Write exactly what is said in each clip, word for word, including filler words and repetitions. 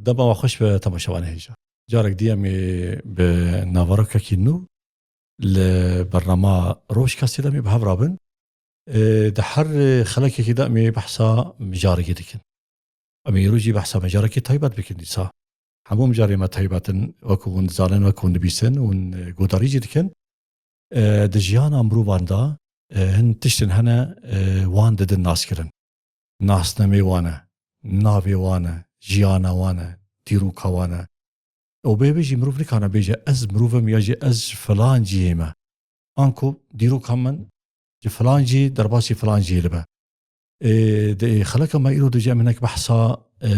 Dema we xweş be temaşevanê hêja. Carek dî em ê bi naverokekî nû li bernama Rojkastê de em ê bi hev re bin. E, di her xelekekî de em ê behsa mijarekê dikin. Em ê îro jî behsa mijarekê taybet bikin dîsa. Hemû mijarê me taybet in, wekî hûn dizanin, wekî hûn dibîsin, hûn, e, guhdarî jî dikin. E, di jiyana mirovan de, e, hin tiştin hene, e, wan didin naskirin. Nasnamê wan e, navê wan e, jiyana wan e, dîroka wan e. Û bê vê jî mirov nikane bêje, ez mirov im ya jî ez ji filan cihê me. Anku dîroka min ji filan cihê, derbasî filan cihê dibe. Ê, di xeleka me îro de jî em hinek behsa, e,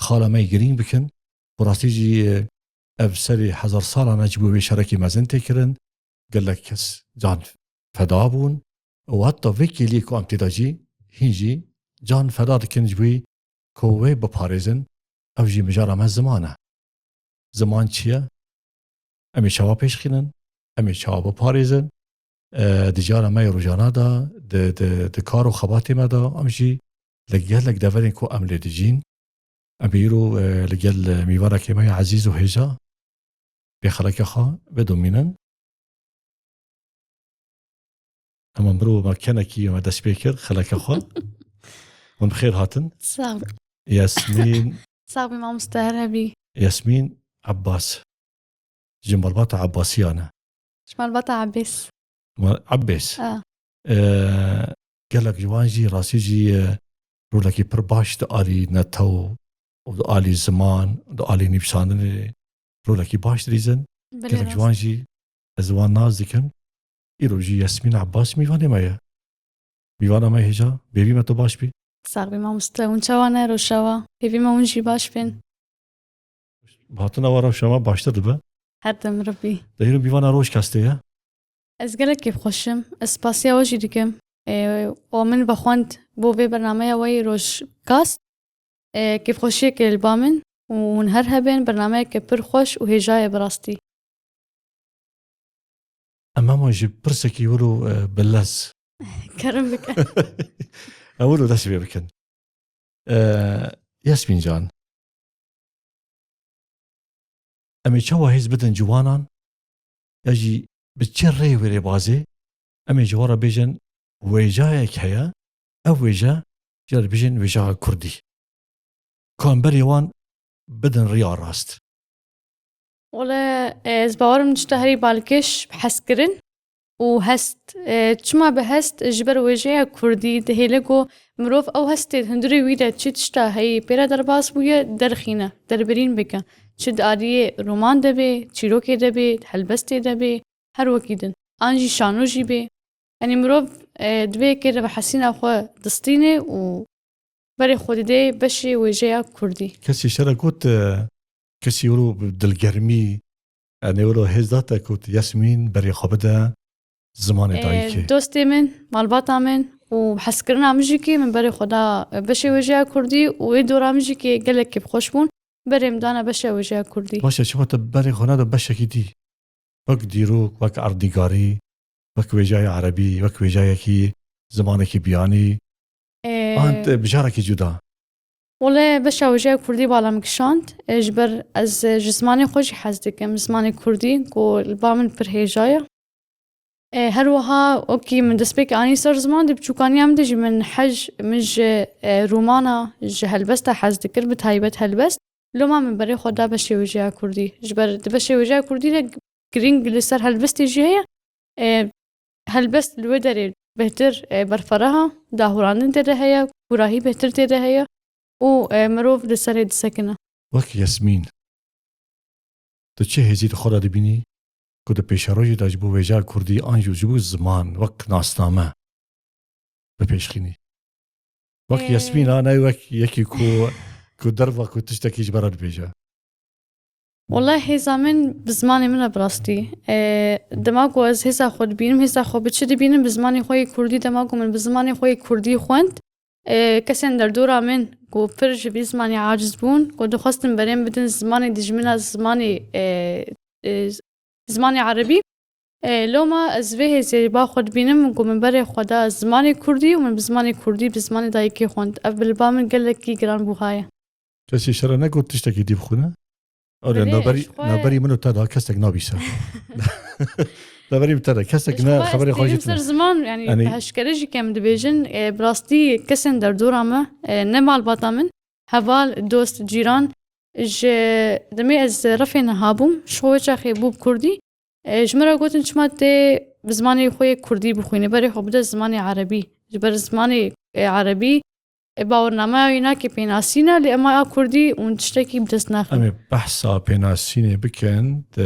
xala me yê girîng bikin. Bi rastî jî, e, ev serê hezar salan e ji bo vê şerekî mezin tê kirin. Gelek kes can feda bûn û heta vê kêliyê ku em tê de jî hîn jî can feda dikin ji bo ku wê biparêzin. Ev jî mijara me ziman e. Ziman çi ye? Em ê çawa pêşxînin? Em ê çawa biparêzin? E, di jiyana me yê rojana de, di, di, di kar û xebatê me de, em jî li gelek deverên ku em lê dijîn, em ê îro, e, li gel mîvanekê me ya ezîz û hêja bê xeleke xwe bidomînin. Hema mirov me kenekî me dest pê kir, xeleke xwe. Hûn bi xêr hatin. Sağ ol. Yasmîn. Sağ ol mamoste, her hebî. Yasmîn Abbas. Ji malbata Abbasiyan e. Ji malbata Abbas. Ma-, Abbas. Ha. Ee, gelek ji wan jî rastî jî, e, rolekî pir baş di alî netew û di alî ziman, di alî nivîsandinê rolekî baş dirîzin. Belê, gelek ji wan jî ez wan nas dikim. Îro jî Yasmîn Abbas mîvanê me ye. Mîvana me hêja, bêvî me tu baş bî. Sax bî mamoste, hûn çawa ne roşawa? Hêvî me hûn jî baş bin. Hatina we rewşa me baştir dibe. Her dem Rebbî. De îro mîvana Rojkastê ye. Ez gelek kêfxweş im. Ez spasiya we jî dikim. Ê, û min vexwend bo vê bernameya we yê Rojkast. Ê, kêfxweşiyekê li ba min û hûn her hebên, bernameyeke pir xweş û hêja ye bi rastî. Em hema ji pirsekî wilo, e, bi lez. Kerem bike. Em wilo dest pê bikin. E, Yasmîn can, em ê çawa hêz bidin ciwanan, ya jî bi çi rê wê rêbazê, em ê ji we re bêjin wêjayek heye, ev wêje, jê re dibêjin wêjaya kurdî. Ku em berê wan bidin riya rast. Wele, e, ez bawer im tişta herî balkêş bi hezkirin û hest. E, çima bi hest? Ji ber wêjeya kurdî dihêle ku mirov ew hestê di hundirê wî de çi tişta heyî pê re derbas bûye, derxîne, derbirîn bike. Çi di aliyê roman de bê, çîrokê de bê, helbestê de bê, her wekî din. An jî şano jî bê. Yanî mirov, e, divê kê re bi hesîna xwe distîne û berê xwe didê beşê wêjeya kurdî. Kesî şere got, e, kesî wilo bi dilgermî, yanî wilo hêz da te got, Yasmîn, berê xwe bide zimanê, e, dayikê. Dostê min, malbata min û hezkirina min jî kê min berê xwe da, e, beşê wêjeya kurdî û ê dora min jî kê gelek kêfxweş bûn. Berê min dana beşa wêjeya kurdî. Baş e, çima te berê xwe neda beşekî dî? Wek dîrok, wek erdnîgarî, wek wêjayê erebî, wek wêjayekî zimanekî biyanî. Ee, an te bijarekî cuda? Wele beşa wêjeya kurdî bala min kişand. Ee, ji ber ez, e, ji zimanê xwe jî hez dikim. Zimanê kurdî ku li ba min pir hêja ye. E, her wiha wekî min destpêkê anî ser ziman, di biçûkaniya min de jî min hej, min ji, e, romana, ji helbesta hez dikir, bi taybet helbest. Loma min berê xwe da beşê wêjeya kurdî. Ji ber di beşê wêjeya kurdî de girîng li ser helbestê jî heye. E, helbest li wê derê bêhtir, e, berfereh e, dahûrandin tê de heye, kûrahî bêhtir tê de heye û, e, mirov li serê disekine. Wek Yasmîn, tu çi hêzî di xwe de dibînî ku di pêşerojê de ji bo wêjeya kurdî an jî ji bo ziman wek nasname bipêşxînî? Wek, ee, Yasmîn a, ne wek yekî ku, ku derva ku tiştekî ji me re dibêje. Wele hêza min bi zimanê min e bi rastî. Ee, dema ku ez hêza xwe dibînim, hêza xwe bi çi dibînim? Bi zimanê xwe yê kurdî. Dema ku min bi zimanê xwe yê kurdî xwend, e, kesên derdora min ku pir ji vî zimanê aciz bûn, ku dixwestin berê min bidin zimanê dijmina zimanê, e, e, zimanê erebî. E, loma ez vê hêzê ba xwe dibînim ku min berê xwe da zimanê kurdî û min bi zimanê kurdî, bi zimanê dayikê xwend. Ev bi li ba min gelekî giran bûhaye. Kesî şere negot tiştekî dî bixwîne? Erê, naberî, naberî min û te da kesek nabîse. Naberî min te de kesek ne xeberê xwe jî ser ziman, yani, pehşkere jî kem dibêjin, e, bi rastî kesên derdora me, e, ne malbata min, heval, dost, cîran, ji demê ez refê niha bûm, ji xwe çaxê bû bi kurdî. E, ji min re gotin, çima tê bi zimanê xwe yê kurdî bixwînî, berê xwe bide zimanê erebî. Ji ber zimanê, e, erebî, e, bawernameya wî nake pênasî ne, lê ema ya kurdî hûn tiştekî bi dest naxin. Em ê behsa pênasînê bikin, di,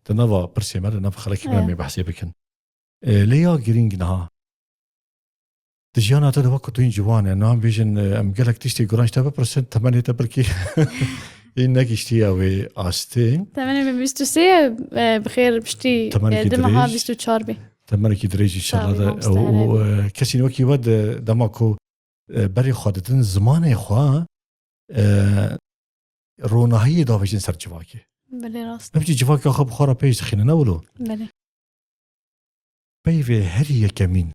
di nava pirsê me, di nava xelekê me, Evet. em ê behsê bikin. E, lê ya girîng niha. Di jiyana te de wek ku tu hîn ciwan e, niha em bêjin, e, em gelek tiştê guran ji te bipirsin, temenê te belkî hîn negihiştiye wê astê. Temenê min bîst û sê ye, e, bi xêr piştî, Temenekî e, di meha dirêj. bîst û çar bê. Temenekî dirêj înşallah Sağ ol, de, mamoste, û, û, Erê. e, kesî wekî we di dema ku, e, berê xwe didin zimanê xwe, e, ronahiyê davêjin ser civakê. Belê rast. Ev jî civaka xwe bi xwe re pêş dixîne, ne wilo? Belê. Peyvê herî yekemîn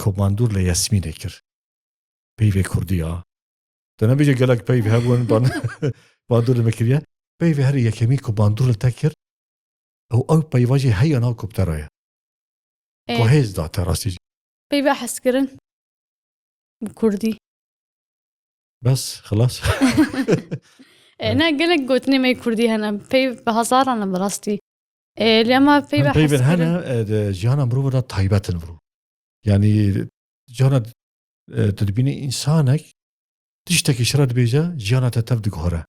ku bandor li Yasmînê kir. Peyvê kurdî ya. Tu nebêje gelek peyv hebûn, ban-, bandor li me kiriye. Peyvê herî yekemîn ku bandor li te kir, ew, ew peyva jî heya nav ku bi te re ye. Ê, Ku hêz da te rastî jî. Peyva hezkirin. Bi kurdî. Bes, xilas. E, ne, gelek gotinê me kurdî hene. Peyv bi hezaran e bi rastî. E, lê ema peyva Em peyvên hezkirin. hene, e, di jiyana mirovan de taybet in mirov. Yanî, jiyana, e, tu dibînî însanek tiştekî ji te re dibêje, jiyana te tev diguhere.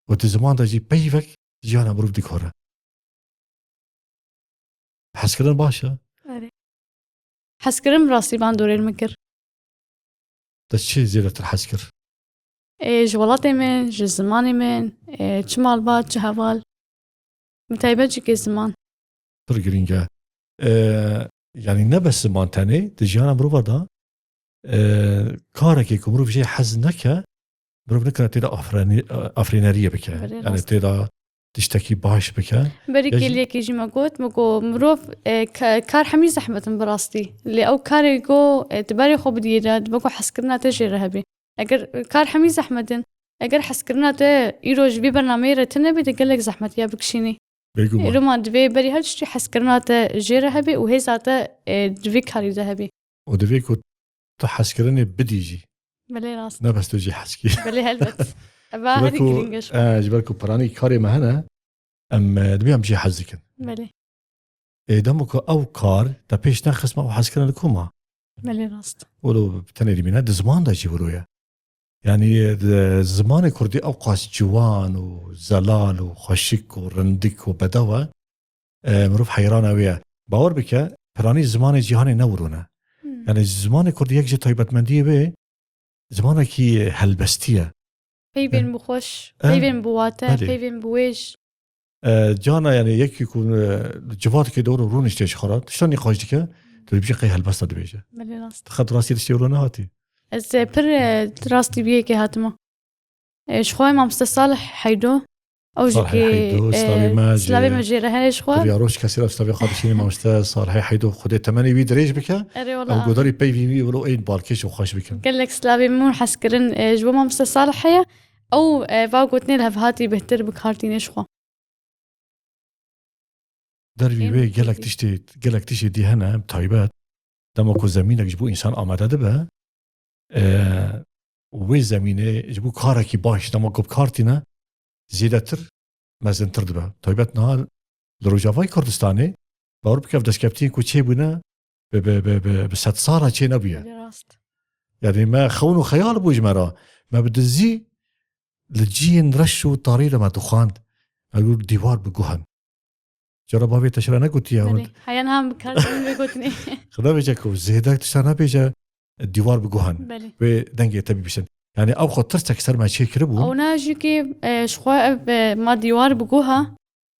Û di ziman de jî peyvek jiyana mirov diguhere. Hezkirin baş e. Erê. Hezkirin bi rastî bandorê min kir. Te çi zêdetir hez kir? Ê, ji welatê min, ji zimanê min, ê, çi malbat, çi heval. Bi taybet jî kê ziman. Pir girîng e. Ê, yanî ne bes ziman tenê, di jiyana mirova de, ê, karekê ku mirov jê hez neke, mirov nikare tê de afrenî-, afrêneriyê bike. Belê, Yani rast. tê de tiştekî baş bike. Berî Ya jî kêliyekê jî me got, me got, mirov, e, ka-, kar hemî zehmet in bi rastî. Lê ew karê ku, e, tu berê xwe bidiyê de, dibe ku hezkirina te jê re hebe. Eger kar hemî zehmet in, eger hezkirina te îro ji vî bernameyê re tune be, de gelek zehmet ya bikişînî. Bêguman. Rûma divê berî her tiştî hezkirina te jê re hebe û hêza te, e, di vî karî de hebe. Û divê ku tu hezkirinê bidî jî. Belê rast. Ne bes tu jî hezkî. Belê helbet. Eva Ji ber herî ku, girîng e ji xwe. e, ji ber ku piranî karê me hene, em, e, dibê em jê hez dikin. Belê. Ê, dema ku ew kar te pêş nexistme, ew hezkirin li ku ma? Belê rast. Wilo tenê dibîne, di ziman de jî wilo ye. Yanî, di zimanê kurdî ew qas ciwan û zelal û xweşik û rindik û bedew e, e, mirov heyran ew ye. Bawer bike, piranî zimanê cîhanê ne wilo ne. Hmm. Yanî zimanê kurdî yek ji taybetmendiyê wê, zimanekî helbestî ye. Peyvên Eh. bi xweş, Eh, peyvên bi wate, belê. peyvên bi wêj. E, cana, yanî, yekî ku, e, civatekê dor û rûniştê ji xwe re, tişta nîqaş dike, tu dibêjî qey helbesta dibêje. Belê rast. Xet rastî tiştê wilo nehatî. Ez, e, pir, e, rastî bi yekê hatime. E, ji xwe mamoste Salih Heydo. Ew jî Salihê ki, Heydo, e, slavê me jê, slavê me jê re hene ji xwe. Kurya roj kesê re slavê xwe dişînê mamoste Salihê Heydo. Xwedê temenê wî dirêj bike. Erê wala. Ew godarî peyvî wî wilo ên balkêş û xweş bikin. Gelek slavê min hezkirin, e, ji bo mamoste Salih heye. Ew, e, va gotinê li hevhatî bêhtir bi kar tîne ji xwe. Dervî Ên wê gelek kurdî. tiştê, gelek tiştê dî hene, em taybet. Dema ku zemînek ji bo însan amade dibe, e, û wê zemînê ji bo karekî baş, dema ku bi kar tîne, zêdetir, mezintir dibe. Taybet niha li Rojavayê Kurdistanê, bawer bike ev destkeftiyên ku çêbûne, bi, bi, bi, bi, bi sedsala çê nebûye. Belê rast. Yanî me xewn û xeyal bû ji me re. Me bi dizî li cihên reş û tarî de me dixwand. Me got dîwar bi guh in. Cara bavê te şira negotiye hûn. Belê. Heya niha em bi kar dibin vê gotinê. Xweda bêje ku zêde tişta nebêje dîwar bi guh in. Belê. Wê dengê te bibîsin. Yanî ew xwe tirsek ser me çêkiribû. Ew ne jî ki, e, ji xwe ev, e, ma dîwar bi guh ha.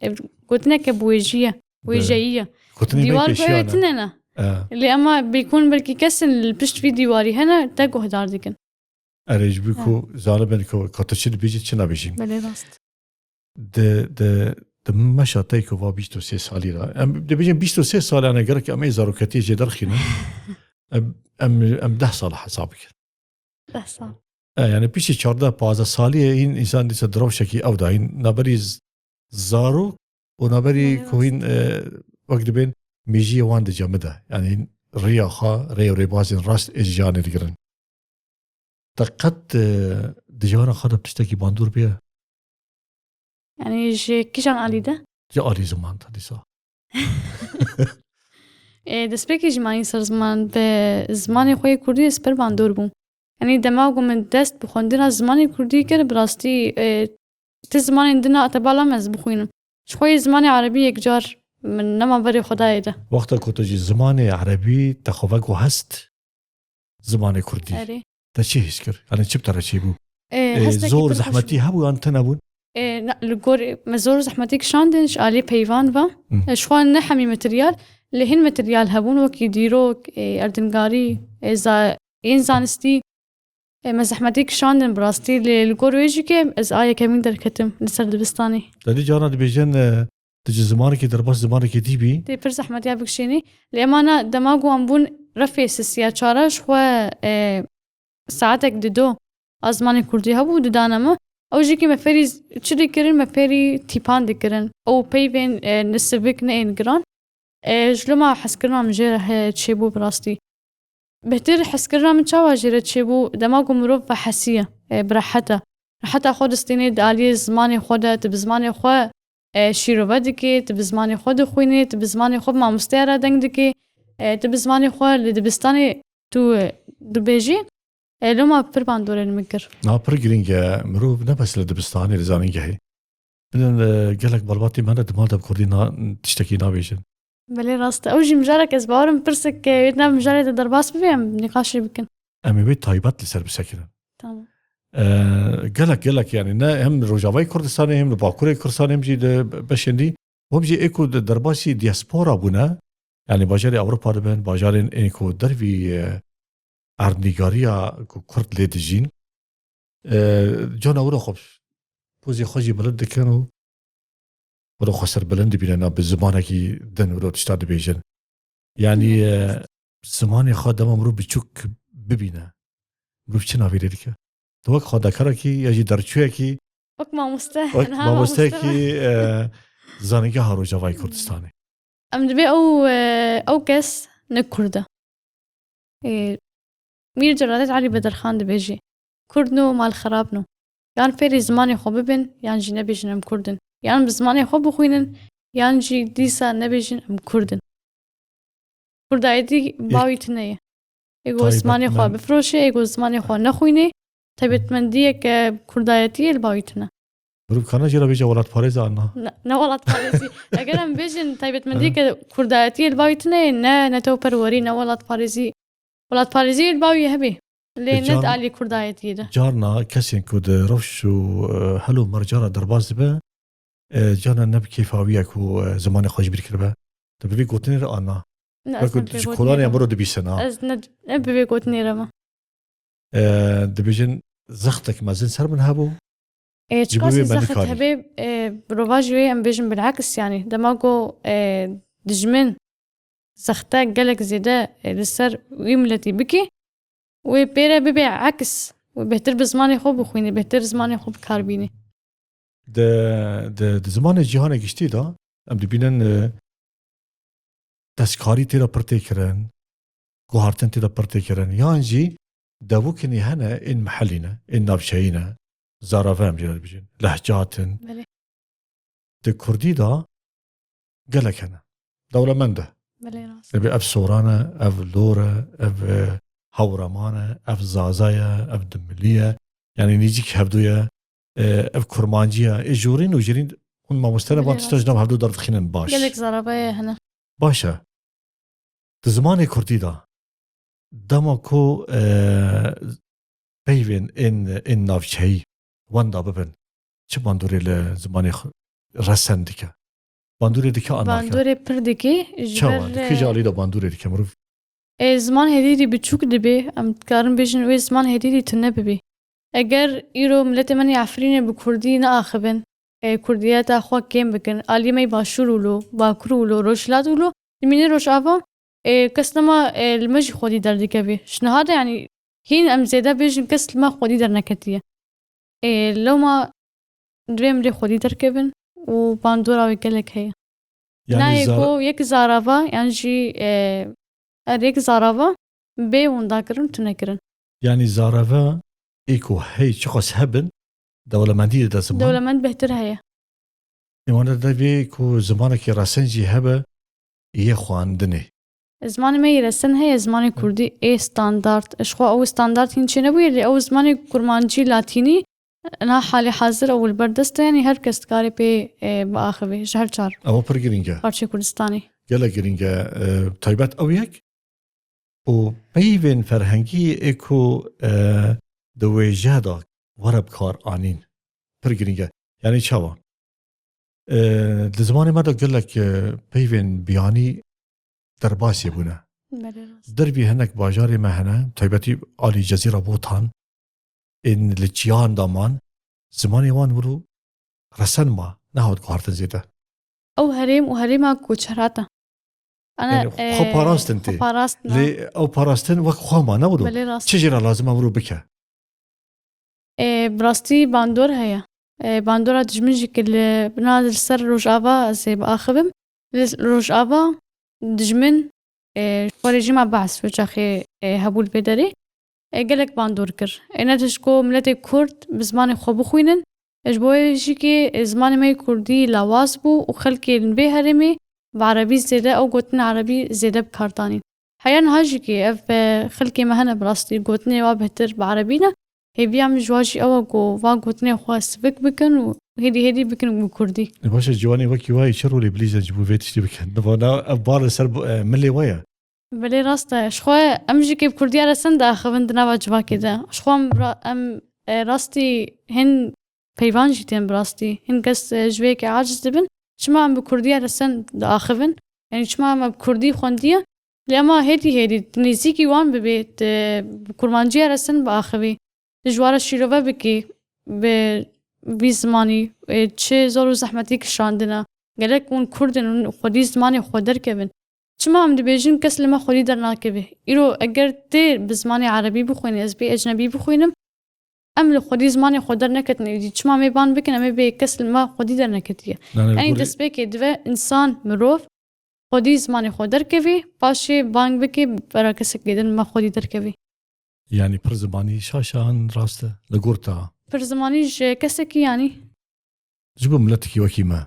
E, gotineke bi wêjî ye. Belê. Wêjeyî ye. Gotinê me Dîwar pêşiya bi ne. tine ne. E. Lê ema bêkun belkî kesin li pişt vî dîwarî hene te guhdar dikin. Erê, ji bo ku zanibin ku ka tu çi dibêjî, çi nabêjî. Belê rast. Di, di, di meşa te ku va bîst û sê salî de. Em dibêjin bîst û sê salî, yani gerek em ê zaroketiyê jê derxînin. Em, em, em deh sal hesab bikin. Deh sal. E, yani piştî çardeh pazdeh saliyê hîn însan dîsa di rewşekî ew de hîn naberî z-, zarok û naberî Belê, ku hîn, e, wek dibên mêjiyê wan di cem de. Yani hîn riya xwe, rê û rêbazên rast ê ji jiyanê digirin. Te qet, e, di jiyana xwe de tiştekî bandor bûye? Yani ji kîjan alî de? Ji alî ziman de dîsa. E, destpêkê ji manî ser ziman, bi zimanê xwe yê kurdî ez pir bandor bûm. Yanî dema ku min dest bi xwendina zimanê kurdî kir, bi rastî, e, ti zimanên din a te bala me ez bixwînim. Ji xwe yê zimanê erebî yekcar min nema berê xwe dayê de. Wexta ku tu ji zimanê erebî te xwe vego hest zimanê kurdî, Erê. te çi hîs kir? Yanî çi bi te re çêbû? E, E, hestekî zor pir xweş zehmetî bû. Hebû yan tune bûn? E, na, li gor me zor zehmetî kişandin ji alî peyvan ve. Hı. E, ji xwe ne hemî materyal, lê hin materyal hebûn wekî dîrok, e, erdingarî, e, za-, yên zanistî. E, me zehmetî kişandin bi rastî, lê li gor wê jî ke ez a yekemîn derketim li ser dibistanê. Te dî carna dibêjin, e, tu ji zimanekî derbas zimanekî dî bî? Tê pir zehmetiya bikişênî. Lê ema na dema ku em bûn refê sisiya çara ji xwe, e, saetek dido a zimanê kurdî hebû, didane min. Ew jî kî me fêrî z-, çi dikirin, me fêrî tîpan dikirin. Ew peyvên, e, ne sivik ne ên giran. E, ji loma hezkirina min jê re he çêbû bi rastî. Bêhtir hezkirina min çawa jê re çêbû, dema ku mirov vehesiye, e, bi rehet e. Reheta xwe distînê di aliyê zimanê xwe de, tu bi zimanê xwe, e, şîrove dikê, tu bi zimanê xwe dixwînê, tu bi zimanê xwe bi mamosteya re deng dikê, e, tu bi zimanê xwe li dibistanê tu, e, dibêjî. E, loma pir bandorên min kir. Na pir girîng e, mirov ne bes li dibistanê, li zanîngehê. Bidin, e, gelek malbatê me ne di mal de bi kurdî na-, tiştekî nabêjin. Belê rast e. Ew jî mijarek ez bawerim pirsek, e, wê di nav mijarê de derbas bibe, em nîqaşê bikin. Em ê wê taybet li ser bisekinin. Tamam. E, gelek, gelek, yani ne hem li Rojavayê Kurdistanê, hem li Bakurê Kurdistanê, hem jî di beşên dî. Hûn jî ê ku di derbasî diaspora bûne, yani bajarê Ewropa dibin, bajarên ên ku dervî, e, erdnîgariya ku Kurd lê dijîn, e, cana wira xwe pozê xwe jî bilind dikin û wira xwe serbilind dibîne, na bi zimanekî din wira tişta dibêjin. Yani, e, zimanê xwe dema mirov biçûk bibîne, mirov çi navê lê dike? Tu wek xwendekarekî ya jî derçûyekî, Wek mamoste. Wek Niha mamoste mamosteyekî, bû. E, Zanîngeha Rojavayê Kurdistanê. Em dibê ew, e, ew kes ne Kurd e. E, Mîr Celadet Elî Bedirxan dibêjî, Kurd no mal xerab no. Yan fêrî zimanê xwe bibin, yan jî nebêjin em Kurd in. Yan bi zimanê xwe bixwînin, yan jî dîsa nebêjin em Kurd in. Kurdayetî bawî tune ye. Ê ku zimanê xwe bifroşe, ê ku zimanê xwe nexwîne, taybetmendiyeke kurdayetiyê li bawî tune. Mirov kana jê re bêje welatparêz a na? Ne, ne welatparêzî. Eger em bêjin taybetmendiyeke kurdayetiyê li bawî tune ye, ne netewperwerî, ne welatparêzî. Welatparêzî li bawî hebe. Lê ne di alî kurdayetiyê de. Carna kesên ku di rewş û, e, hel û merca re derbas dibe, e, carna ne bi kêfa wî ye ku, e, zimanê xwe ji bîr kiribe. Tu bi vê gotinê re a na? Ne, ez Wek ne bi vê ji gotinê kolanê re. Em biro dibîsin ha. Ez ne, ne bi vê gotinê re me. E, dibêjin zextek mezin ser min hebû. E, Ji bo çiqasî wê me zexet nikarî. Hebe, e, rova jî wê em bêjin bil'eks, yanî dema ku, e, dijmin zexte gelek zêde, e, li ser wî miletî bikî, wê pê re bibe eks, wê bêhtir bi zimanê xwe bixwînî, bêhtir zimanê xwe bi kar bînî. Di, di, di zimanê cîhanê giştî de em dibînin, e, destkarî tê de pir tê kirin, guhartin tê de pir tê kirin, yan jî devûkinî hene ên mihellî ne, ên navçeyî ne, zarave em jê re dibêjin, lehcat in. Belê. Di kurdî de gelek hene. Dewlemend e. Belê rast. Dibê ev soran e, ev lor e, ev, e, hewreman e, ev zaza ye, ev dimilî ye. Yanî nêzîk hevdû ye, e, ev kurmancî ye. Ê jorîn û jirîn hûn mamoste ne Belê van tişta rast. Ji nav hevdû derdixînin baş. Gelek zarabeye hene. Baş e. Di zimanê kurdî de dema ku, e, peyvên ên, ên navçeyî wenda bibin, çi bandorê li zimanê xwe resen dike? Bandorê dike an nake? Bandorê pir dike, ji Çawa? ber, Di kîja e, alî de bandorê dike mirov? E, ziman hêdî dî biçûk dibe, em dikarin bêjin wê ziman hêdî dî tune bibê. Eger îro miletê me yê Efrînê bi kurdî neaxivin, e, kurdiyeta xwe kêm bikin, aliyê me yê Başûr wilo, Bakur wilo, Rojhilat wilo, dimîne Rojava, e, kes nema, e, li me jî xwedî derdikeve. Ji niha de, yanî, Hîn em zêde bêjin kes li me xwedî derneketiye. Ê, lewma divê em lê xwedî derkevin û bandora wê gelek heye. Yanî Nayê zara- ku yek zarava, yan jî, e, er yek zarava bê winda kirin, tune kirin. Yanî zarava ê ku hey çiqas hebin, dewlemendî dide ziman. Dewlemend bêhtir heye. Ê wan de divê ku zimanekî resen jî hebe yê xwendinê. Zimanê me yê resen heye, zimanê kurdî ê standard. Ji xwe ew standard hîn çênebûye, lê ew zimanê kurmancî latînî na halê hazir ew li ber dest e, yanî her kes dikare pê, e, biaxivê ji her çar Ew pir girîng e. parçeyê Kurdistanê. Gelek girîng e, e, taybet ew yek û peyvên ferhengî ê ku, e, di wêje de were bi kar anîn. Pir girîng e. Yanî çawa? E, di zimanê me de gelek, e, peyvên biyanî derbasî bûne. Belê rast. Derbî hinek bajarê me hene, taybetî alî Cezîra Botan, ên li çiyan de man, zimanê wan wilo resen ma, nehat guhartin zêde. Ew herêm û herêma koçerata. Ana, Yanî, e, xwe parastin tê. Xwe parastin, Lê ha. ew parastin wek xwe ma, ne wilo. Belê rast. Çi jê re lazim e wilo bike? E, bi rastî bandor heye. E, bandora dijmin jî ki li, na li ser Rojava ez ê biaxivim. Li Rojava dijmin, e, ji xwe rejîma Be'es wê çaxê, e, hebû li vê derê. E, gelek bandor kir. E, ne tişt ku miletê Kurd bi zimanê xwe bixwînin. E, ji bo wê jî ki, e, zimanê me yê Kurdî lawaz bû û xelkê li vê herêmê bi erebî zêde, ew gotinê erebî zêde bi kar danîn. Heya niha jî ki ev, e, xelkê me hene bi rastî gotinê wa bêhtir bi erebî ne. Hêviya min ji wa jî ew e ku va gotinê xwe sivik bikin û hêdî hêdî bikin bi kurdî. E, baş e, ciwanê wekî wa yê çi rolê bilîzin ji bo vê tiştî bikin? Di vana ev bar li ser, e, milê we ye. Belê rast e. Ji xwe em jî kê bi kurdiya resen diaxivin di nava civakê de. Ji xwe em ra-, em, e, rastî hin peyvan jî tên bi rastî. Hin kes, e, ji vê yekê aciz dibin. Çima em bi kurdiya resen diaxivin? Yanî çima me bi kurdî xwendiye? Lê ema hêdî hêdî tu nêzîkî wan bibê, tu bi kurmanciya resen biaxivî. Tu ji wan re şîrove bikî bi vî zimanî, e, çi zor û zehmetî kişandine. Gerek hûn kurd in, hûn xwedî zimanê xwe derkevin. Çima em dibêjin kes li me xwedî dernakeve? Îro eger tê bi zimanê erebî bixwînî, ez bê ecnebî bixwînim, em li xwedî zimanê xwe derneketin êdî. Çima em ê ban bikin, em ê bê kes li me xwedî derneketiye? Yanî Yanî gurî- destpêkê divê însan, mirov xwedî zimanê xwe derkevî, paşê bang bikê bera kesekê din me xwedî derkevî. Yanî pir zimanî şaş e an rast e li gor te? Pir zimanî ji kesekî yanî? Ji bo miletekî wekî me.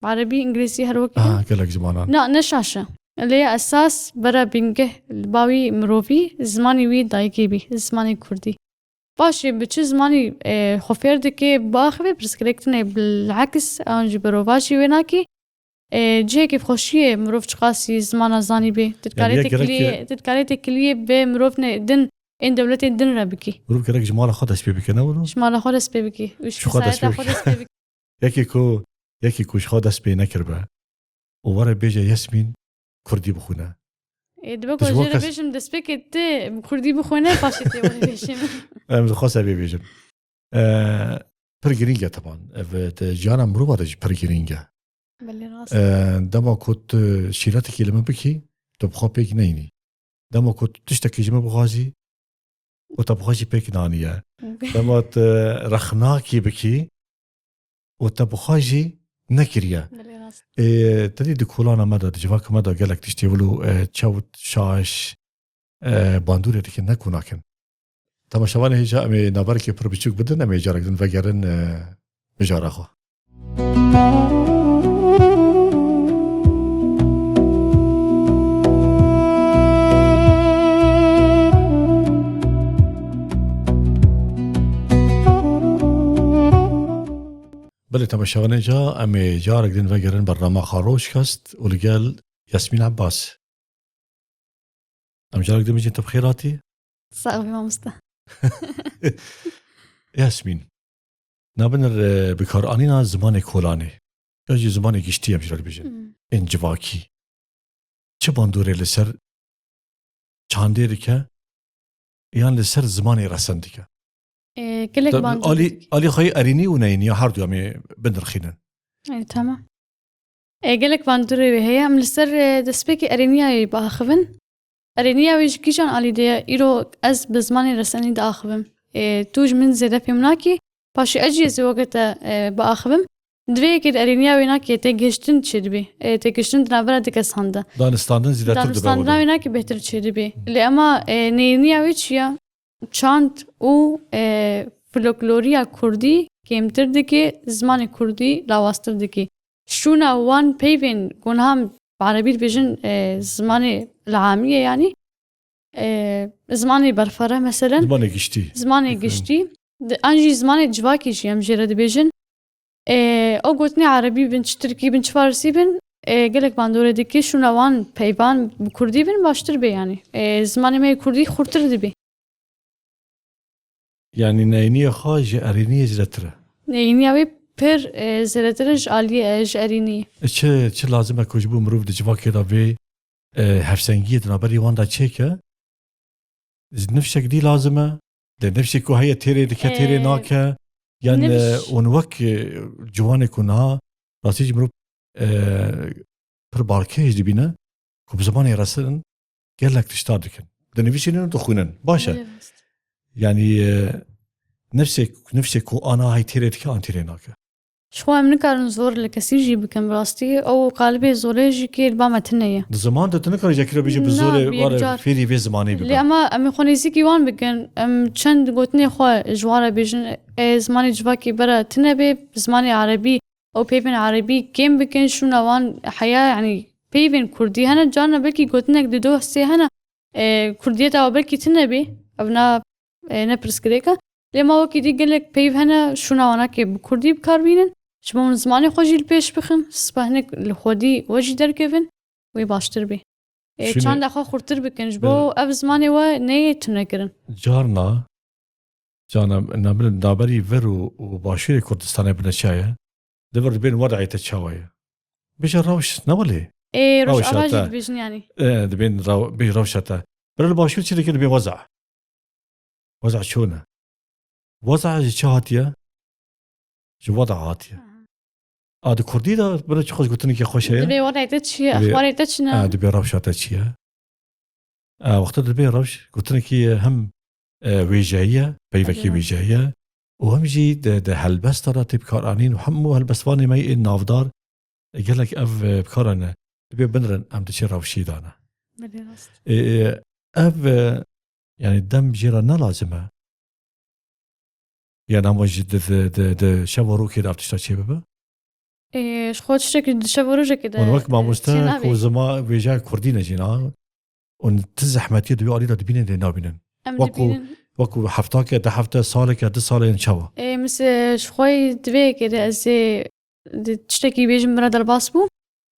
Erebî, îngilîzî her wekî Aha, me. Gelek zimanan. Na, ne şaş e. Lê esas bera bingeh li ba wî mirovî, zimanî wî dayikê bî, zimanê kurdî. Paşê bi çi zimanî, e, xwe fêr dike, biaxivê pirsgirêk tune, bil'eks an jî berovajî wê nakî. E, cihekî bi xweşiyê mirov çiqasî zimana zanî bê. Tu dikarê Yanî ya gerek têkiliyê, tu dikarê têkiliyê bi mirovnê din, ên dewletên din re bikî. Mirov gerek ji mala xwe dest pê bike, ne wilo? Ji mala xwe dest pê bikî. Û ji Ji xwe dest kesayeta pê xwe bike. dest pê bikî. Yekê ku, yekê ku ji xwe dest pê nekiribe û were bêje Yasmîn kurdî bixwîne. Ê, dibe Tu ku ji ez bo jê re kes- bêjim destpêkê tu bi kurdî bixwîne, paşê tê were bêjim. Em dixwase vê bêjim. E, pir girîng e teban. Ev, e, di jiyana mirova de jî pir girîng e. Belê rast. E, dema ku tu şîretekî li min bikî, tu bi xwe pêk neyînî. Dema ku tu tiştekî ji min bixwazî, û te bi xwe jî pêk naniye. Dema tu rexnakî bikî û te bi xwe jî nekiriye. Belê rast. Ê, te dî di kolana me de, di civaka me de gelek tiştê wilo, e, çewt, şaş, e, bandorê dikin, ne ku nakin. Temaşevanê hêja em ê naberekê pir biçûk bidin, em ê carek din vegerin, e, mijara xwe. Belê temaşevanê ca em ê carek din vegerin bernama xwe Rojkast û li gel Yasmîn Abbas. Em carek din bijîn tu bi xêr hatî. Sax bî mamoste. Yasmîn, nabinir, e, bikaranîna zimanê kolanê, ya jî zimanê giştî em jî re dibêjin, Hmm. ên civakî, çi bandorê li ser çandê dike yan li ser zimanê resen dike? E, gelek Te-, bandor alî, dike. alî xwe yê erênî û neyînî ya her du em ê binirxînin. E, tamam. E, gelek bandorê wê heye. Em li ser, e, destpêkê erêniyayê biaxivin. Erêniya wê ji kîjan alî de ye? Îro ez bi zimanê resenî diaxivim. E, tu ji min zêde fêm nakî, paşê ez jî ez ê weke te, e, biaxivim. Di vê yekê de erêniya wê nakê têgihiştin çêdibê. E, têgihiştin di navbera du kesan de. Danistandin zêdetir dibe. Danistandina wê nakê bêhtir çêdibê. Lê ema, e, neyêniya wê çi ye? Çand û, e, folkloriya kurdî kêmtir dike, zimanê kurdî lawaztir dike. Şûna wan peyvên ku niha em bi erebî dibêjin, e, zimanê ilhamî ye, yanî, e, zimanê berfere, meselen. Zimanê giştî. Zimanê giştî. Di-, an jî zimanê civakî jî em jê re dibêjin. E, ew gotinê erebî bin, çi tirkî bin, çi farsî bin, e, gelek bandorê dike, şûna wan peyvan bi kurdî bin baştir bê, yanî. E, zimanê me yê kurdî xurtir dibê. Yanî neyêniya xwe ji erêniyê zêdetir e. Neyêniya wê pir, e, zêdetir e ji aliyê, e, ji erêniyê. E, çi, çi lazim e ku ji bo mirov di civakê de vê, e, hevsengiyê di navberî wan de çêke? Ji nifşek dî lazim e. Di nifşê ku heye têrê dike, têrê, e, nake. Yan, e, nifş- hûn wek, e, ciwanê ku niha rastî ji mirov, e, pir balkêş dibîne ku bi zimanê resin gelek tişta dikin. Dinivîsînin û dixwînin. Baş e. Belê rast. Yanî, e, nifşê, nifşê ku ana hay têrê dike, an têrê nake. Ji xwe em nikarin zor li kesî jî bikin, bi rastî ew qalibê zorê jî kê li ba me tune ye. Di ziman de tu nikarî jekî re bêjî bi, na, zorê bi were yekcar fêrî vê zimanê bibe. Lê ema em ê xwe nêzîkî wan bikin, em çend gotinê xwe ji wan re bêjin, ê zimanê civakî bere tune bê, zimanê erebî, ew peyvên erebî kêm bikin, şûna wan heya, yanî peyvên kurdî hene, carna belkî gotinek di doh sê hene, e, kurdiyeta we belkî tune bê, ev na, e, ne pirsgirêk e. Lê ma wekî dî gelek peyv hene, şûna wana kê bi kurdî bi kar bînin. Ji bo min zimanê xwe jî li pêş bixin, spehnik li xwedî we jî derkevin, wê baştir bê. E, şûnê- çanda xwe xurtir bikin, ji bo, belê, ev zimanê we neyê tunekirin. Carna, carna, na, naberî vir û, û başûrê Kurdistanê bine çaye, di vir dibên wedayê te çawa ye? Bêje rewş, ne welê? Ê, Rojava jî dibêjin yanî. E, dibên rew-, bê rewşa te. Bira li başûr çi dikin, dibê weza. Weza çûne. Weza ji çi hatiye? Ji weda hatiye. Aha. A di kurdî de bira çi xweş gotinekî xweş heye? Dibê wedayê te çi ye? Dibê, exwarê te çi ne? A, dibê rewşa te çi ye? E, wexta dibê rewş gotinekî hem, e, wêjeyî ye, peyvekî, belê, wêjeyî ye û hem jî di, di helbesta de tê bikaranîn û hemû helbestvanê me yên navdar, e, gelek ev, e, bikaranîne. Dibê binrin em diçin rewşî dane. Belê rast. E, e, ev, e, yanî dem jê re ne lazim e. Yan ama jî di, di, di, di şev û rokê de ev tişta çê bibe? Ê, ji xwe tiştekî di şev û rojekê de, û wek mamoste, e, çê nabe. Ku zima vêjeya kurdî ne jî na. Û ti zehmetiyê di wê alî de dibînin lê nabînin. Em wekû, dibînin. Wekû heftake, du hefte, saleke, du salên çawa? Ê, misê ji xwe yî di vê yekê de ez ê di tiştekî bêjim bira derbas bû.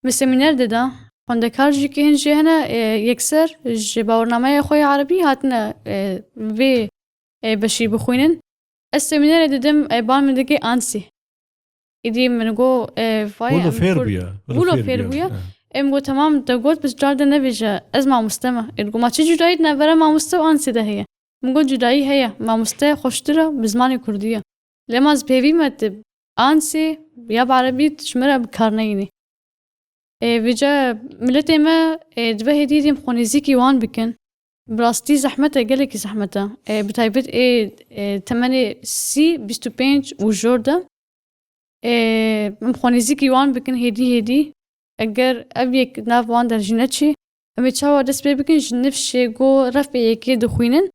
Min semîner dida. Xwendekar jî kê hin jê hene, e, yekser ji bawernameya xwe ya erebî hatine, e, vê, e, beşî bixwînin. Ez semînerê didim, e, bal min dike ansî. Îdî min got, e, vay, wilo em fêr kur-, bûye, wilo fêr bûye. Em got, temam, te got, bi car de nebêje, ez mamoste me. Ê, got, ma çi cudayî di navbera mamoste û ansî de heye? Min got, cudayî heye, mamoste xweştir e, bi zimanê kurdî ye. Lê ma ez pêvî me tu ansê ya bi erebî tu ji min re bi kar neyînî. Ê, vêca miletê me, ê, dibe hêdî hêdî em xwe nêzîkî wan bikin. Bi rastî zehmet e, gelekî zehmet e. Ê, bi taybet ê, ê, temenê sî, bîst û pênc û jor de. Ê, em xwe nêzîkî wan bikin hêdî hêdî. Eger ev yek nav wan de jî neçî, em ê çawa dest pê bikin ji nifşê ku refê yekê dixwînin?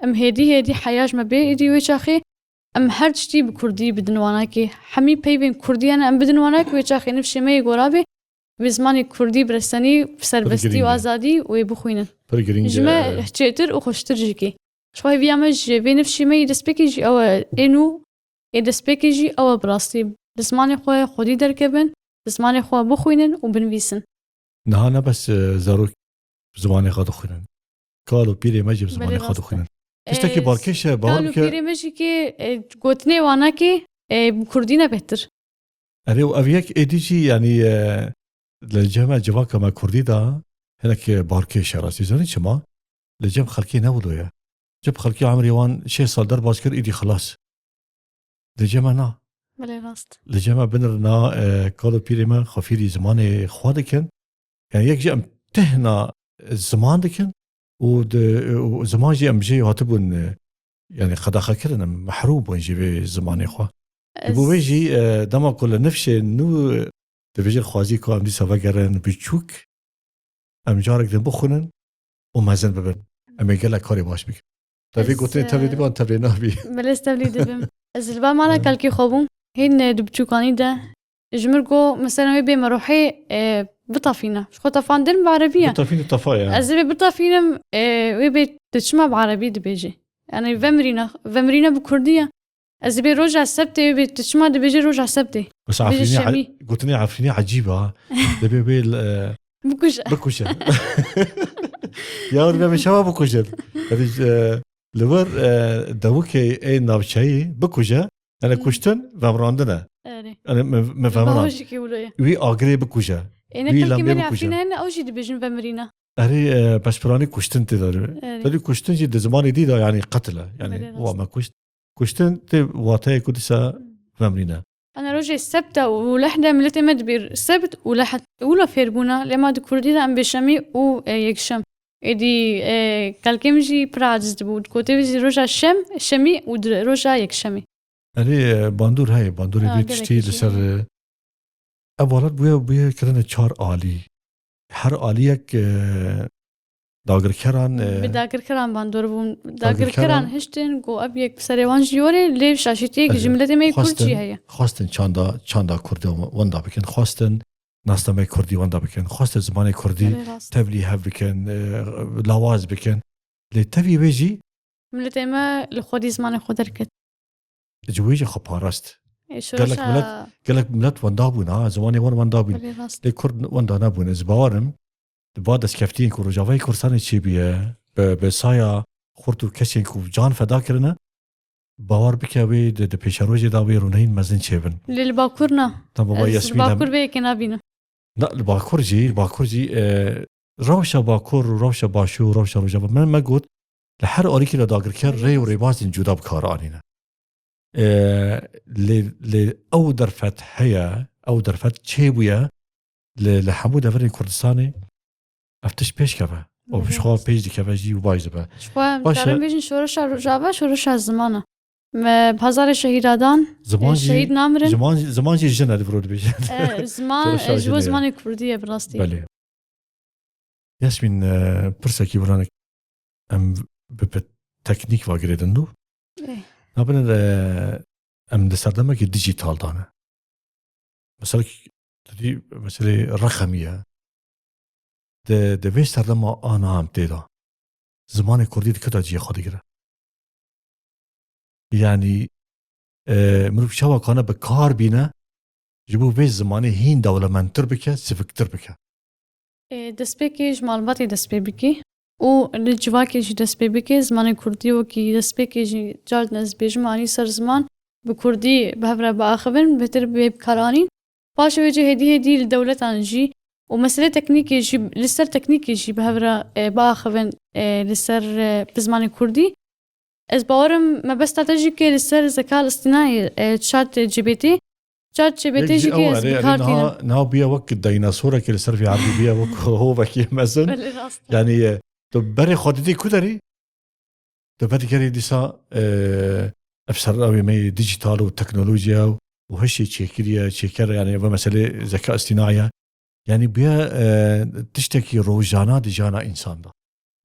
Em hêdî hêdî heya ji me bê, êdî wê çaxê em her tiştî bi kurdî bidin wanakê. Hemî peyvên kurdî hene, em bidin wanakê, wê çaxê nifşê me yê gora bê, wê zimanê kurdî bi resenî, serbestî û azadî wê bixwînin. Pir girîng e. Ji me çêtir û xweştir jî kê. Ji xwe hêviya me ji vê nifşê me yê destpêkê jî ew e, ê nû, ê destpêkê jî ew e bi rastî. Bi zimanê xwe xwedî derkevin, bi zimanê xwe bixwînin û binivîsin. Niha ne bes, e, zarok bi zimanê xwe dixwînin. Kal û pîrê me jî bi zimanê xwe dixwînin. Belê rast e. Tiştekî, e, balkêş e, bahar bike. Kal û pîrê me jî kê, e, gotinê wana kê, e, bi kurdî ne bêhtir. Erê, û ev yek êdî jî, yanî, e, li cem me civaka me kurdî de hinek, e, balkêş e rastî. Zanî çima? Li cem xelkê ne wilo ye. Cem xelkê emrê wan şêst sal derbas kir, êdî xilas. Li cem me na. Belê rast. Li cem me binirina, e, kal û pîrê me xwe fêrî zimanê xwe dikin. Yani yek jî em tehna ziman dikin, û di, û ziman jî em jê hatibûn, e, yani qedaxe kirin, em mehrûm bûn ji vê zimanê xwe. Ji bo vê jî, e, dema ku li nifşê nû dibêjin xwazî ku em dîsa vegerin biçûk, em carek din bixwînin û mezin bibin. Em ê gelek karê baş bikin. Te vê Ez, gotinê tevlî e, dibî an tevlî nabî? Belê ez tevlî dibim. Ez li ba mala Hı. Kalkê xwe bûm. Hîn, e, di biçûkanî de. Ji mir got, mesela wê bê me ruhê, e, bitafîne. Ji xwe tefandin bi erebî ye. Bitafîne tefa ye. Ez ê bê bitafînim, e, wê bê tu çima bi erebî dibêjî? Yani vemirîne, vemirîne bi kurdî ye. Ez ê bê roja sebtê wê bê tu çima dibêjî roja sebtê? Bes Bêjî Efrînî şemî. e-, gotinê Efrînî ecîb e ha. Dibê wê, e, Bikuje. bikuje. Ya wê me şeva bikujin. Yani, e, li wir, e, dewikê ê navçeyî bikuje. Yani Hı. kuştin, vemrandin e. Erê. Yani me, me vemran. Bawajî ki wilo ye. Wî agirê bikuje. Êne Wî kelkê lembê me lê bikuje. Efrînê hene, ew jî dibêjin vemirîne. Erê, e, beşpiranî kuştin tê de. Erê. Tedî kuştin jî di zimanê dî de yani qetil e. Yani Erê, wa rast. me kuşt. Kuştin tê wateyê ku dîsa vemrîne. Ana rojê sebt e û lehde milletê me dibêr sebt û lehd. Wilo fêr bûna, lê ma di kurdî de em bê şemî û, e, yekşem. Êdî, e, kelkê min jî pir aciz dibû. Dikotê wî jî roja şem, şemî û di roja yekşemî. Erê, e, bandor heye, bandorê Ha, vê gelekî tiştî jî li ser, heye. e, ev welat bûye, bûye kirine çar alî. Her aliyek, e, dagirkeran, e, Bi dagirkeran bandor bûn. Dagirkeran Dagirkeran hiştin, got ev yek bi serê wan jî yorê, lê şaşîtiyek ji Erê, miletê me yê kurd xwestin, jî heye. xwestin çanda, çanda kurdî wenda bikin, xwestin nasnameyê kurdî wenda bikin, xwestin zimanê kurdî Erê, rast. tevlî hev bikin, e, lawaz bikin. Lê tevî wê jî Miletê me li xwedî zimanê xwe derket. Ji wê jî xwe parast. Ê, Gelek şoreşa milet, gelek milet wenda bûn, ha, zimanê wan wenda bûn. Belê rast. Lê kurd wenda nebûn. Ez bawer im, di va destkeftiyên ku Rojavayê Kurdistanê çêbûye, bi, bi saya xurt û kesên ku can feda kirine, bawer bike wê di, di pêşerojê de wê rûnehîn mezin çêbin. Lê li Bakur na. Tamam, Ez li Yasmîn hem Bakur vê yekê nabînim. Na, li Bakur jî, li Bakur jî, e, rewşa Bakur, rewşa Başûr, rewşa Rojava. Me, me got, li her alîkî de dagirker rê û rêbazên cuda bi kar anîne. E, lê, lê ew derfet heye, ew derfet çêbûye li, li hemû deverên Kurdistanê ev tişt pêş keve. Û bi xwe pêş dikeve jî û baş dibe. Ji xwe em Baş e. dikarin bêjin şoreşa Rojava, şoreşa ziman e. Me bi hezarê şehîda dan, Ziman e, jî, şehîd namirin. ziman, ziman jî jin e, li vir dibêjin. E, ziman, Şoreşa e, ji bo jin e. zimanê kurdî ye bi rastî. Belê. Yasmîn, e, pirsekî wiranek em bi, bi teknîk ve girêdin dû. Ê. Nabin, e, em di serdemekî dijîtal de ne. Mesela, tu dî meselê reqemî ye. Di, di vê serdema ana em tê de. Zimanê kurdî di kira cihê xwe digire? Yanî, e, mirov çawa kane bi kar bîne, ji bo vê zimanê hîn dewlemendtir bike, siviktir bike? Ê, destpêkê ji malbatê dest pê bike û li civakê jî dest pê bike. Zimanê kurdî wekî destpêkê jî car din ez dibêjim, anî ser ziman, bi kurdî bi hev re biaxivin, bêhtir bê bikaranîn. Paşê wê jî hêdî hêdî li dewletan jî û meselê teknîkê jî, li ser teknîkê jî bi hev re, e, biaxivin, e, li ser, e, bi zimanê kurdî. Ez bawer im mebesta te jî ke li ser zeka îstînayê, e, Chat G P T. Chat G P T Yek jî jî ke ew ez erê, bi erê kar tînim. Niha, niha bûye wek dinosorekê li ser vê erdê bûye wek hovekî mezin. Belê rast e. Yanî, e, tu berê xwe didî ku derî? Tu vedigerî dîsa, e, ev serlawê me yê dîjîtal û teknolojiya û hişê çêkiriye, çêker, yanî ev meselê zeka îstînayê. Yanî bûye, e, tiştekî rojana di jiyana însan de.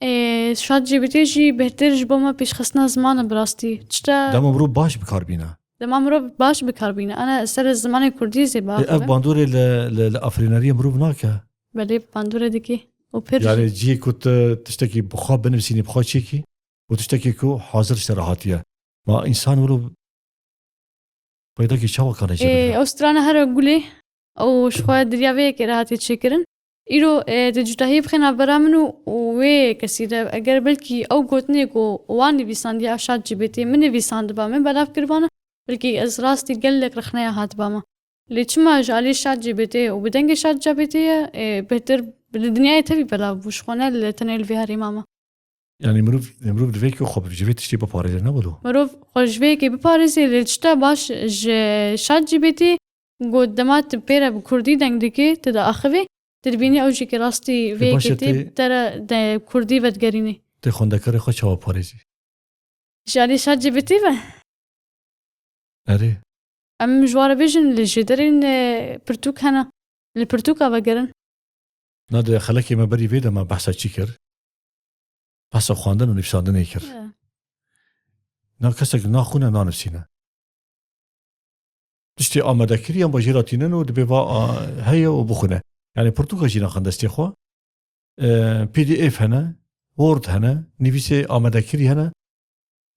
Ê, Chat G P T jî bêhtir ji bo me pêşxistina ziman e bi rastî. Çi te Dema mirov baş bi kar bîne. Dema mirov baş bi kar bîne. Ana ser zimanê kurdî zê Ê, ev biaxive. bandorê li, li, li afirîneriyê mirov nake. Belê bandorê dikê. Û pir Yanî jî. cihê ku tu tiştekî bi xwe binivîsînî, bi xwe çêkî û tiştekî ku hazir ji te re hatiye. Ma însan wilo peydakî çawa kane Ê, jê bigire? Ew strana here gulê. Ew ji xwe diriya vê yekê re hatiye çêkirin. Îro, e, di cudahiyê bixê navbera min û, û wê kesî de, eger belkî ew gotinê ku wan nivîsandiye ev Chat G P T min nivîsandiba, min belav kiribana, belkî ez rastî gelek rexneya hatiba me. Lê çima ji alî Chat G P T û bi dengê Chat G P T ye, e, bêhtir li dinyayê tevî belav bû, ji xwe ne li tenê li vê herêma me. Yanî mirov, mirov divê ku xwe ji vê tiştê biparêze, ne wilo? Mirov xwe ji vê yekê biparêze, lê çi te baş ji Chat G P T got, dema tu pê re bi kurdî deng dikê, tu diaxivî, Tu dibînî ew jî ki rastî vê Ê, baş e, yekê tê tê bi te re de kurdî vedigerînî. Tê xwendekarê xwe çawa parêzî? Ji alî ChatGPT ve? Erê. Em ji wan re bêjin li jêderên, e, pirtûk hene. Li pirtûka vegerin. Na di xelekê me berî vê de me behsa çi kir? Behsa xwendin û nivîsandinê kir. E. Na kesek naxwîne, nanivîsîne. Tiştê amadekirî yan ba jê re tînin û dibê va, a, heye û bixwîne. Yanî pirtûka jî naxin destê xwe. E, P D F hene, Word hene, nivîsê amadekirî hene.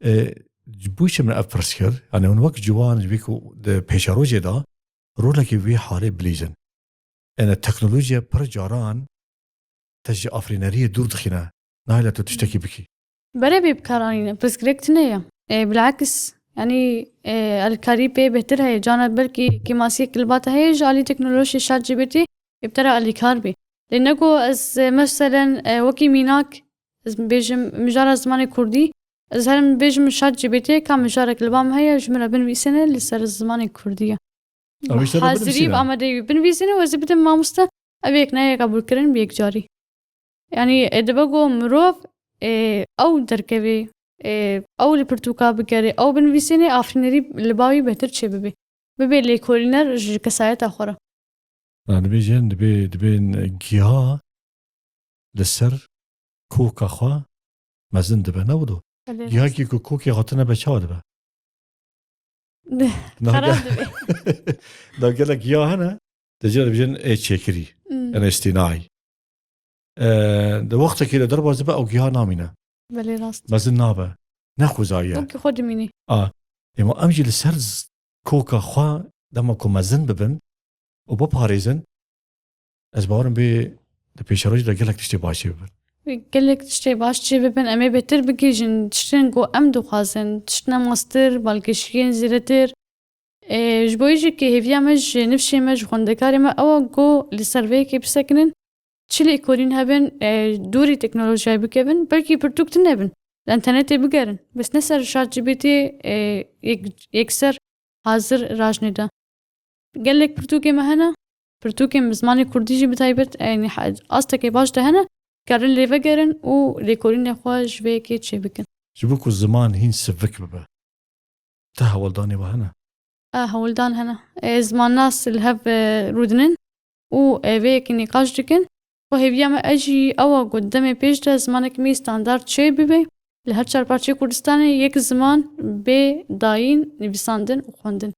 E, ji bo çi min ev pirs kir? Yanî hûn wek ciwan ji vê ku di pêşerojê de rolekê vê halê bilîzin. Yanî teknolojiya pir caran te ji afirîneriyê dûr dixîne. Nahêle tu tiştekî bikî. Berê bê bikaranîne, pirsgirêk tune ye. E, bilakis, yanî, e, alîkarî pê bêhtir heye. Cana belkî kêmasiyek li ba te heye, ji alî teknolojiyê ChatGPT ê bi te re alîkar bê. Lê ne ku ez, e, meselen, e, wekî mînak, ez bêjim mijara zimanê kurdî, ez herim bêjim ChatGPT ka mijarek li ba min heye, ji min re binivîsêne li ser zimanê kurdî ye. Ew îşte Hazirî binivîsîne. Bi amadeyî binivîsîne û ez ê bidim mamoste, ev yek nayê qebûlkirin bi yekcarî. Yanî, e, dibe ku mirov, e, ew derkevê, e, ew li pirtûka bigere, ew binivîsîne, afirînerî li ba wî bêhtir çêbibe. Bibe lêkolîner ji kesayeta xwe re. Na, dibêjin, dibê, dibên giha li ser koka xwe mezin dibe, ne wilo? Belê, rast. Gihakî ku kokê hatine be, çawa dibe? Na Xerab gel-, dibe. Na gelek giya hene, di cih re dibêjin ê çêkirî, Hmm. en îstînayî. E, di wextekî de derbas dibe, ew giha namîne. Belê, rast. Mezin nabe. Ne xwezayî ye. Wekî xwe dimînî. A, ema em jî li ser z-, koka xwe dema ku mezin bibin û biparêzin, ez bawerim bê di pêşerojê de gelek tiştê baş çê bibin. Gelek tiştê baş çê bibin, em ê bêhtir bigihîjin tiştên ku em dixwazin, tiştine mastir, balkêşiyên zêdetir. E, ji bo wî jî ki hêviya me ji nifşê me, ji xwendekarê me ew e ku li ser vê yekê bisekinin, çi lêkolîn hebin, e, dûrî teknolojiyayê bikevin, belkî pirtûk tune bin, li înternetê bigerin. Bes ne ser ChatGPT, e, yek, yekser hazir rajnê de. Gelek pirtûkê me hene, pirtûkên bi zimanê kurdî jî bi taybet, e, yanî he-, astekê baş de hene, karin lê vegerin û lêkolînê xwe ji vê yekê çêbikin. Ji bo ku ziman hîn sivik bibe, ti hewldanê we hene? E, hewldan hene. E, zimannas li hev, e, rûdinin û, e, vê yekê nîqaş dikin. Xwe hêviya me e jî ew e ku demê pêş de zimanek me standard çê bibe. Li her çar parçeyê Kurdistanê yek ziman bê dayîn, nivîsandin û xwendin.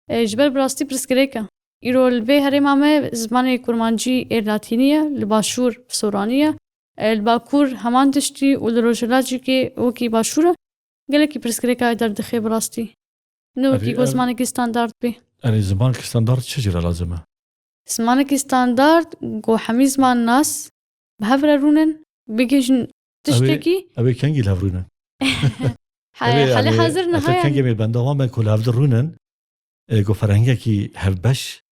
E, ji ber bi rastî pirsgirêk e. Îro li vê herêma me zimanê kurmancî ê latînî ye, li başûr soranî ye. E, li bakur heman tiştî û li rojhilat jî kê wekî başûr e. Gelekî pirsgirêka derdixe bi rastî. Ne wekî Erê, ku ev zimanekî standard bê. Erê, zimanekî standard çi jî re lazim e? Zimanekî standard ku hemî zimannas bi hev re rûnin, bigihîjin tiştekî. Ew ê, ew ê kengî li hev rûnin? He-, Ev ê, helê yanî, hezir niha heta kengî yanî. Em ê benda wan be ku li hev de rûnin, e, ku ferhengekî hevbeş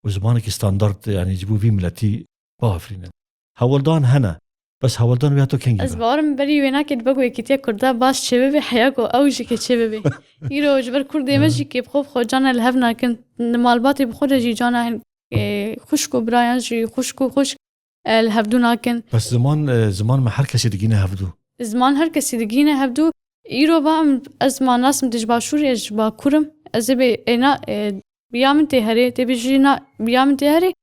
û zimanekî standard, yanî ji bo vî miletî biafirînin. Hewldan hene. Bes hewldan wê heto kengî be? Ez bawerim berî wênakê dibe ku Yekîtiya Kurda baş çêbibe, heya ku ew jî kê çêbibe. Îro ji ber Kurdê me jî kê bi xwe bi xwe cana li hev nakin. Li malbatê bi xwe de jî cana hin, e, xwişk û birayan jî xwişk û xwişk, e, li hevdû nakin. Bes ziman, e, ziman me her kesî digîne hevdû. Ziman her kesî digîne hevdû. Îro va em, ez ma nasim, tu ji başûrê, ez ji bakur im. Ez ê bê, ê, na, e, ya min tê herê, tê bê jî na, ya min tê herê.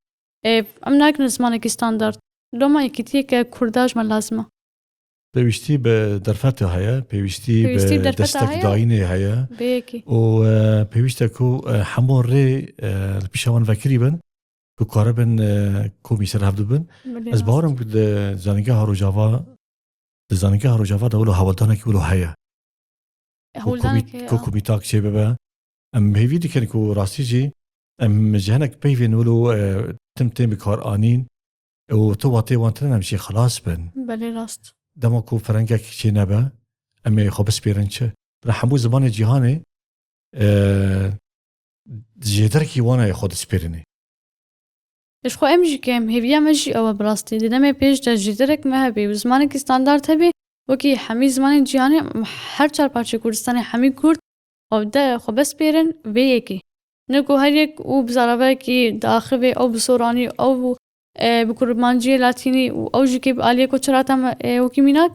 E, em nakin zimanekî standard. Loma yekîtiyeke kurda ji me lazim e. Pêwîstî bi derfetê heye, pêwîstî Pêwîstî bi bi derfeta destek heye. dayînê heye. Bê yekî. Û, e, pêwîst e ku, e, hemû rê, e, li pîşa wan vekirî bin, ku karibin, e, komî ser hev dibin. Bilê Ez rast. bawerim ku di zanîngeha Rojava, di zanîngeha Rojava de wilo hewldanekî wilo heye. Ku Hewldanek komî-, heye. ku komîtak çêbibe. Em hêvî dikin ku rastî jî em ji hinek peyvên wilo, e, tim tên bi kar anîn û tu watê wan tine em jî xilas bin. Belê rast. Dema ku ferengek çê nebe, em ê xwe bispêrin çi? Bila hemû zimanê cîhanê, e, jêderekî wan e xwe dispêrinê. Ji xwe em jî ke em hêviya me jî ew e bi rastî. Di demê pêş de jêderek me hebe û zimanekî standard hebe, wekî hemî zimanên cîhanê, her çar parçeyê Kurdistanê hemî Kurd xwe de xwe bespêrin vê yekê. Ne ku her yek û bi zaravekî diaxivê, ew bi soranî, ew e, bi kurmanciyê latînî û ew jî kê bi aliyê koçerata me, e, wekî mînak,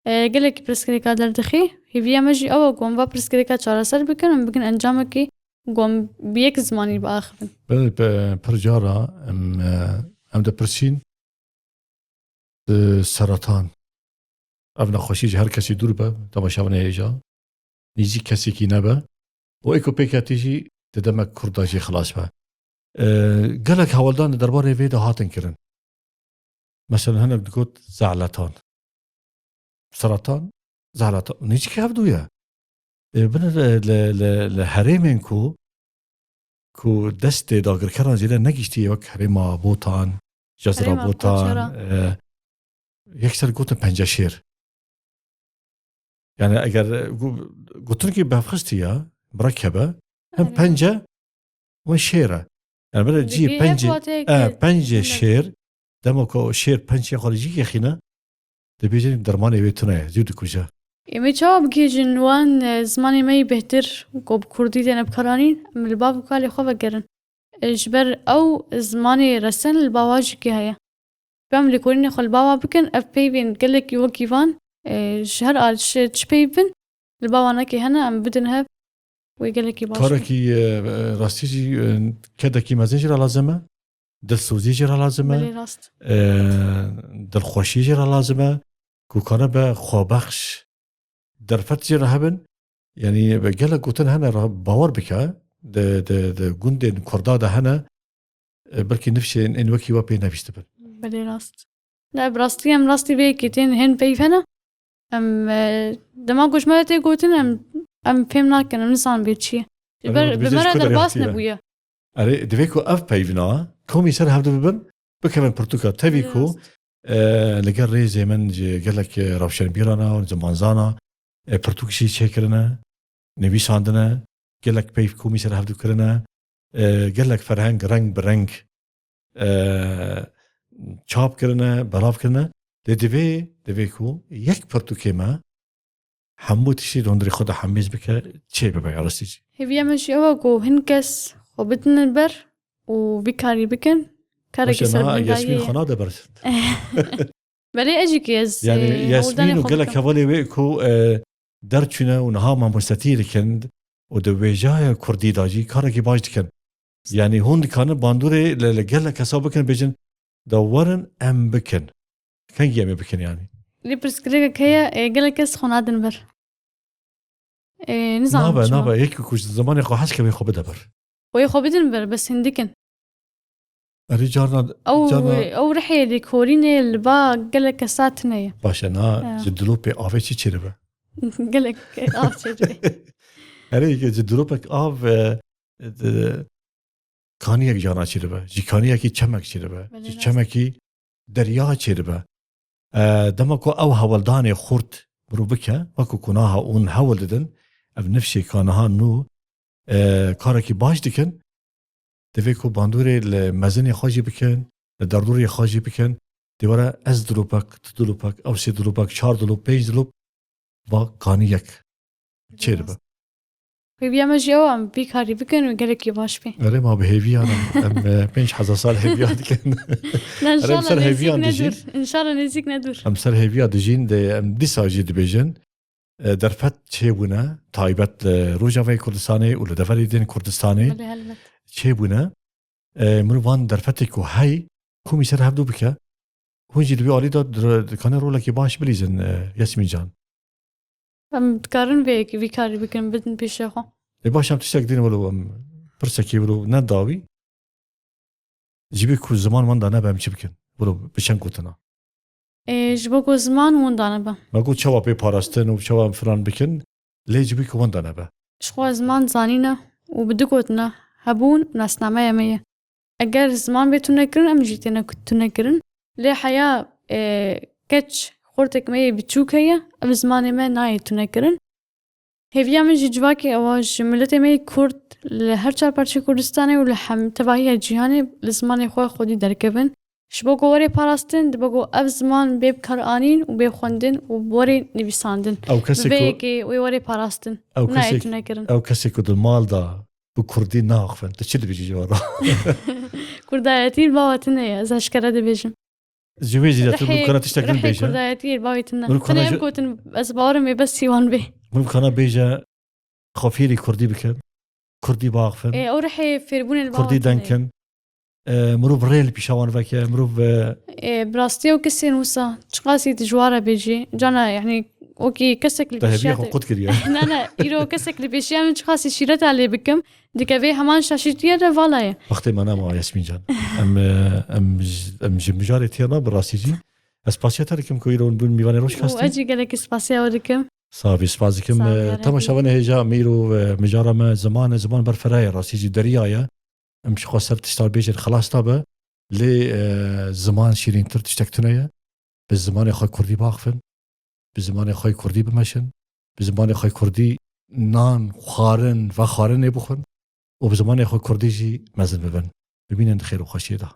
e, gelekî pirsgirêka derdixê. Hêviya me jî ew e ku em va pirsgirêka çareser bikin, em bikin encamekî ku em bi yek zimanî biaxivin. Belê, pe-, pir cara em, e, em dipirsîn, e, seratan. Ev nexweşî ji her kesî dûr be, temaşevanê hêja. Nêzîk kesekî nebe. Û ê ku pêk hatî jî di demek kurt de jî xilas be. E, gelek hewldan di derbarê vê de hatin kirin. Mesela hinek digot zehletan. Seratan, zehletan. Nêzîkî hevdû ye. E, binê li, li, li, li herêmên ku, ku destê dagirkeran zêde negihîştiye wek herêma Botan, Cezira Herêma Botan, Koçera. E, yekser gotin penceşêr. Yani eger, e, gu-, gotinkî bevxistî ya, mirekebe, hem Herêma. Pence û şêr e. Yani böyle Dikî cî hep pencê, wateyek e, pencê hinek. Şêr, dema ku şêr pencê xwe li cî yexîne, dibêjin dermanê wê tune ye, zû dikuje. Ê me çawa bigihîjin wan, e, zimanê me yî bêhtir, ku bi kurdî têne bikaranîn, em li bav û kalê xwe vegerin. E, ji ber ew zimanê resen li bawa jî heye. Em lêkolînê xwe li bawa bikin, ev peyvên gelekî wekî van, e, ji her al-, ji çi peyv bin, li bawa nekê hene, em bidin hev, wê gelekî baş be. Karekî, e, e, rastî jî, e, kedekî mezin jî re lazim e, dilsozî jî re lazim e, Belê rast. E, dilxweşî jî re lazim e, ku karibe xwebexş derfet jî re hebin. Yanî gelek gotin hene re bawer bike, di, di, di gundên Kurda de hene, e, belkî nifşên ên wekî we pê nebîstibin. Belê rast. Ne, bi rastî em rastî vê yekê tên hin peyv hene. Em, e, dema ku ji me re tê gotin, em, em fêm nakin, em nizanin vê çi ye. Ji Erê, ber, hûn bi dibêjin me re ji ku derê derbas hatiye? Nebûye. Erê, divê ku ev peyvîna komî ser hevdu bibin, bikevin pirtûka tevî Erê ku, rast. E, li gel rêzê min ji gelek, e, rewşenbîran a, zimanzan a, e, pirtûk jî çêkirine, nivîsandine, gelek peyv komî ser hevdu kirine, e, gelek ferheng reng bi reng, e, çap kirine, belav kirine. Lê divê, divê ku yek pirtûkê me hemû tiştî di hundirê xwe de hemêz bike, çê bibe ya rastî jî. Hêviya me jî ew e ku hin kes xwe bidin ber û vî karî bikin. Karekî Baş e, ser niha Yasmîn bingayî ye. Xwe nade ber. Belê ez jî ki ez, Yani e, Yasmîn hewldanê û xwe gelek bikim. Hevalê wê ku, e, derçûne û niha mamostetiyê dikin û di wêjaya kurdî de jî karekî baş dikin. Yani hûn dikanin bandorê li, li gelek kesa bikin, bêjin, da werin em bikin. Kengî em ê bikin yani? Lê pirsgirêkek heye, e, gelek kes xwe nadin ber. E, nizanim Nabe, çima. Nabe. Yek ku ji zimanê xwe hez kevê xwe bide ber. Wê xwe bidin ber, bes hin dikin. Erê carna, Ew, carna ew rihê lêkolînê li ba gelek kesa tune ye. Baş e, na Ya. Ji dilopê avê çi çêdibe? Gelek av çêdibe. Erê, ji dilopek av, e, di, kaniyek cana çêdibe. Ji kaniyekî çemek çêdibe. Belê Ji rast. Çemekî derya çêdibe. E, dema ku ew hewldanê xurt mirov bike, wekû ku naha hûn hewl didin, ev nifşê ka niha nû, e, karekî baş dikin, divê ku bandorê li mezinê xwe jî bikin, li derdorê xwe jî bikin. Dê were ez dilopek, tu dilopek, ew sê dilopek, çar dilop, pênc dilop, va kaniyek çêdibe. Hêviya me jî ew em vî karî bikin û gelekî baş bê. Erê ma bi hêviya em, em, e, pênc hezar sal hêviya dikin. Ne, Erê em inşallah ser hêviya nêzîk ne dijîn. Dûr. İnşallah nêzîk ne dûr. Em ser hêviya dijîn de em dîsa jî dibêjin. E, derfet çêbûne, taybet li Rojavayê Kurdistanê û li deverê din Kurdistanê Belê, helbet. Çêbûne. E, mirov van derfetê ku hey, komî ser hevdû bike, hûn jî di vê alî de dir-, dikane rolekî baş bilîzin, e, Yasmîn can. Em dikarin vê yekê, vî karî bikin, bidin pêşiya xwe. Ê baş, em tiştek dîn wilo, em pirsekî wilo ne dawî. Ji ber ku ziman wenda nebe, em çi bikin? Wilo bi çend gotina. Ê, ji bo ku ziman wenda nebe. Me got çawa pê parastin û çawa em filan bikin, lê ji ber ku wenda nebe. Ji xwe ziman zanîn e û bi du gotina hebûn û nasnameya me ye. Eger ziman bê tunekirin, em jî têne tunekirin. Lê heya, e, keç xortek me yê biçûk heye, ev zimanê me nayê tunekirin. Hêviya min jî civakê ew a ji miletê me yê Kurd li her çar parçeyê Kurdistanê û li hem tevahiya cîhanê li zimanê xwe xwedî derkevin. Ji bo ku were parastin, dibe ku ev ziman bê bikaranîn û bê xwendin û were nivîsandin. Ew kesê Bi vê ku, yekê wê were parastin. ew Nayê kesê, tunekirin. ew kesê ku di mal de bi kurdî naaxivin. Tu çi dibêjî ji wan re? Kurdayetî li bava tune ye, ez eşkere dibêjim. Ji wê zêdetir mirov kana tiştek din bêje. Kurdayetî li bavê tune. Mirov kana em gotin, ez bawerim wê besî wan bê. Mirov kana bêje xwe fêrî kurdî bikin. Kurdî biaxivin. Ê, ew rihê fêrbûnê li bava tune ye. Kurdî denkin. Mirov rê li pîşa wan veke, mirov. Ê, bi rastî ew kesên wisa çiqasî tu ji wan re bêjî, cana, yanî, wekî kesek li pêşiya te. Te hêviya xwe qut kiriye. Ne, ne, îro kesek li pêşiya min çiqasî şîreta lê bikim, dikeve heman şaşîtiye de vala ye. Wextê me nema, Yasmîn can. Em, e, em, ji- em ji mijarê têr ne bi rastî jî. Ez spasiya te dikim ku îro hûn bûn mîvanê Rojkastî. Û ez jî gelekî spasiya we dikim. Savî, spas dikim. Sağ ol, e, Temaşevanê hêja me îro, e, mijara me ziman e, ziman berfireh e, rastî jî deriya ye. Em ji xwe ser tişta bêjin xilas nabe. Lê, e, ziman şîrîntir tiştek tune ye. Bi zimanê xwe kurdî biaxivin. Bi zimanê xwe kurdî bimeşin. Bi zimanê xwe kurdî nan, xwarin, vexwarinê bixwin. Û bi zimanê xwe kurdî jî mezin bibin. Bimînin di xêr û xweşiyê de.